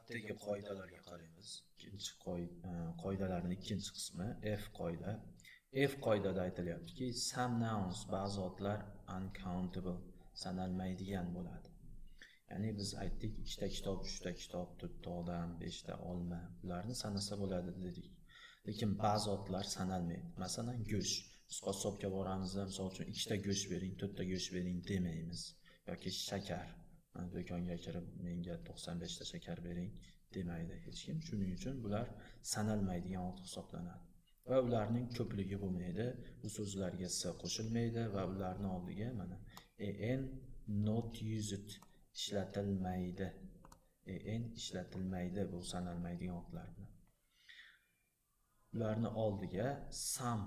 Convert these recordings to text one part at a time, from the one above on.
Navbatdagi qoidalarga qaraymiz. Ikkinchi qoidalarning ikkinchi qismi F qoida. F qoidada aytilyaptiki, some nouns, ba'zi otlar, uncountable, sanalmaydigan bo'ladi. Ya'ni biz aytdik, ikkita kitob, uchta kitob, to'rtta odam, beshta olma, bularni sanasa bo'ladi dedik. Lekin ba'zi otlar sanalmaydi. Masalan, go'sht. Biz qassobga boramizda, misol uchun, ikkita go'sht bering, to'rtta go'sht bering demaymiz. Yoki shakar. Do'konga kirib, menga 95 ta shakar bering demaydi hech kim. Shuning uchun bular sanalmaydigan ot hisoblanadi. Va ularning ko'pligi bo'lmaydi. Bu so'zlarga s qo'shilmaydi va ularni oldiga mana an not used, ishlatilmaydi. An ishlatilmaydi bu sanalmaydigan otlar bilan. Ularni oldiga some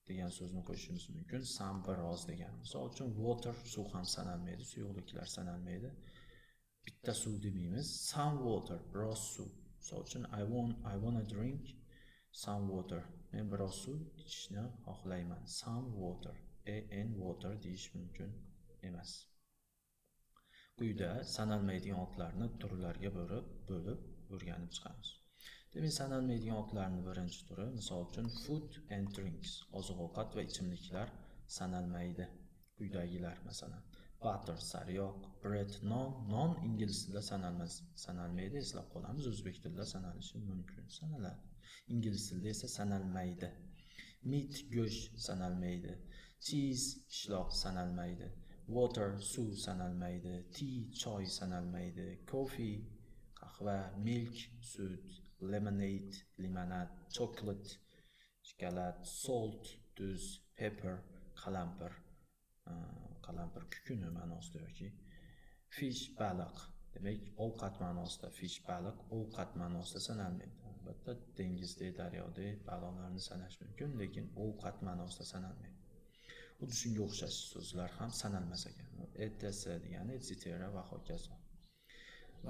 degan so'zni qo'shishimiz mumkin. Some biroz degan. Misol uchun, water, suv ham sanalmaydi, suyuqliklar sanalmaydi. Bitta suv demaymiz. Some water, biroz suv. Misol uchun, I wanna drink some water. Men biroz suv ichishni xohlayman. Some water. An water deyish mumkin emas. Quyida sanalmaydigan otlarni turlarga bo'lib o'rganib chiqamiz. Demak, sanalmaydigan otlarning birinchi turi, misol uchun, food and drinks, oziq-ovqat va ichimliklar sanalmaydi. Quyidagilar, masalan, butter, sariyog', bread, non. Non ingliz tilida sanalmas, sanalmaydi, eslab qolamiz. O'zbek tilida sanalishi mumkin, sanaladi. Ingliz tilida esa sanalmaydi. Meat, go'sht sanalmaydi. Cheese, pishloq sanalmaydi. Water, suv sanalmaydi. Tea, choy sanalmaydi. Coffee, qahva, milk, sut, lemonade, limonad, chocolate, shokolad, salt, tuz, pepper, qalampir, qalampir kukuni ma'nosida yoki fish, baliq. Demak, ovqat ma'nosida fish, baliq ovqat ma'nosida sanalmaydi. Albatta, dengizda, daryoda baliqlarni sanash mumkin, lekin ovqat ma'nosida sanalmaydi. Xuddi shunga o'xshash so'zlar ham sanalmas ekan. Etc degani etc va hokazo.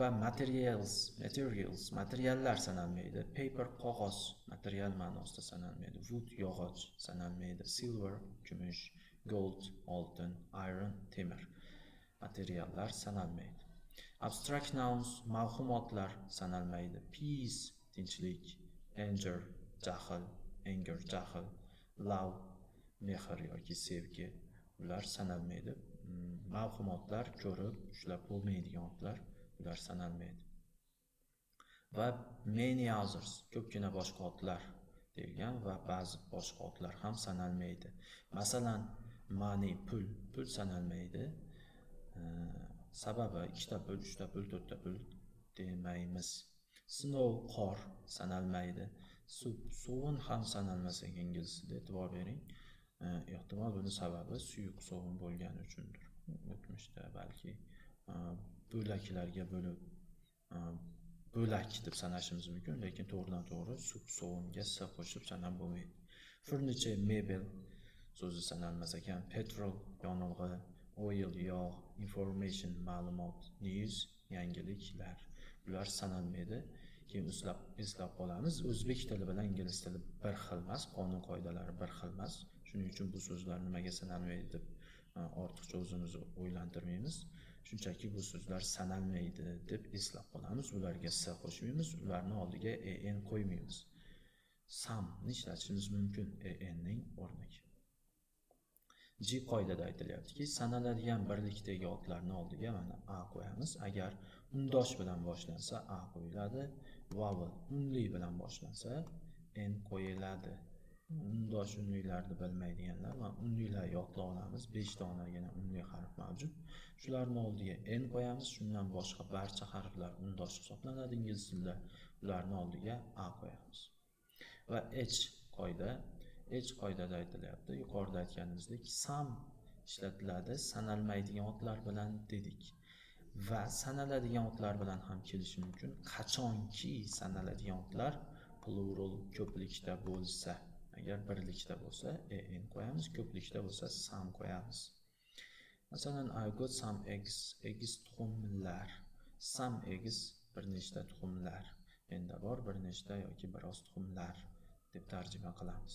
Va materials, materials, materiallar sanalmaydi. Paper, qog'oz, material ma'nosida sanalmaydi. Wood, yog'och sanalmaydi. Silver, kumush, gold, oltin, iron, temir. Materiallar sanalmaydi. Abstract nouns, mavhumotlar sanalmaydi. Peace, tinchlik, anger, jahl, anger, jahl, love, mehr yoki sevgi, ular sanalmaydi. Mavhumotlar ko'rib, ushlab bo'lmaydigan otlar, ular sanalmaydi. Va many others, ko'pgina boshqa otlar deyilgan va ba'zi boshqa otlar ham sanalmaydi. Masalan, money, pul, pul sanalmaydi. Sababi ikkita pul, uchta pul, to'rtta pul demaymiz. Snow, qor sanalmaydi. Soup, sovun ham sanalmas ekan ingliz tilida, e'tibor bering. Ehtimol buni sababi suyuq sovun bo'lgani uchundir. O'tmishda balki bo'laklarga bo'lib, bo'lak deb sanashimiz mumkin, lekin to'g'ridan to'g'ri soup, sovunga s qo'shib sanab bo'lmaydi. Furniture, mebel so'zi sanalmas ekan. Petrol, yonilg'i, oil, yog', information, ma'lumot, news, yangiliklar. Bular sanalmaydi. Keyin eslab qolamiz. O'zbek tili bilan ingliz tili bir xil emas, qonun qoidalari bir xil emas. Shuning uchun bu so'zlar nimaga sanalmaydi deb ortiqcha o'zimizni o'ylantirmaymiz. Shunchaki bu so'zlar sanalmaydi deb eslab qolamiz. Ularga s qo'shmaymiz, ularni oldiga an qo'ymaymiz. Some ni ishlatishimiz mumkin an ning o'rniga. G qoidada aytilyaptiki, sanaladigan birlikdagi otlarni oldiga mana a qo'yamiz. Agar undosh bilan boshlansa, a qo'yiladi. Vowel, unli bilan boshlansa, n qo'yiladi. Undosh, unlilarni bilmaydiganlar va unlilar yodlab olamiz. 5 donagina unli harf mavjud. Shularni oldiga n qo'yamiz. Shundan boshqa barcha harflar undosh hisoblanadi ingliz tilida. Ularni oldiga a qo'yamiz. Va H qoida. H qoidada aytilyapti. Yuqorida aytganimizdek, some ishlatiladi sanalmaydigan otlar bilan dedik. Va sanaladigan otlar bilan ham kelishi mumkin. Qachonki sanaladigan otlar plural, ko'plikda bo'lsa. Agar birlikda bo'lsa, an qo'yamiz, ko'plikda bo'lsa, some qo'yamiz. Masalan, I got some eggs, eggs, tuxumlar. Some eggs, bir nechta tuxumlar. Menda bor bir nechta yoki biroz tuxumlar deb tarjima qilamiz.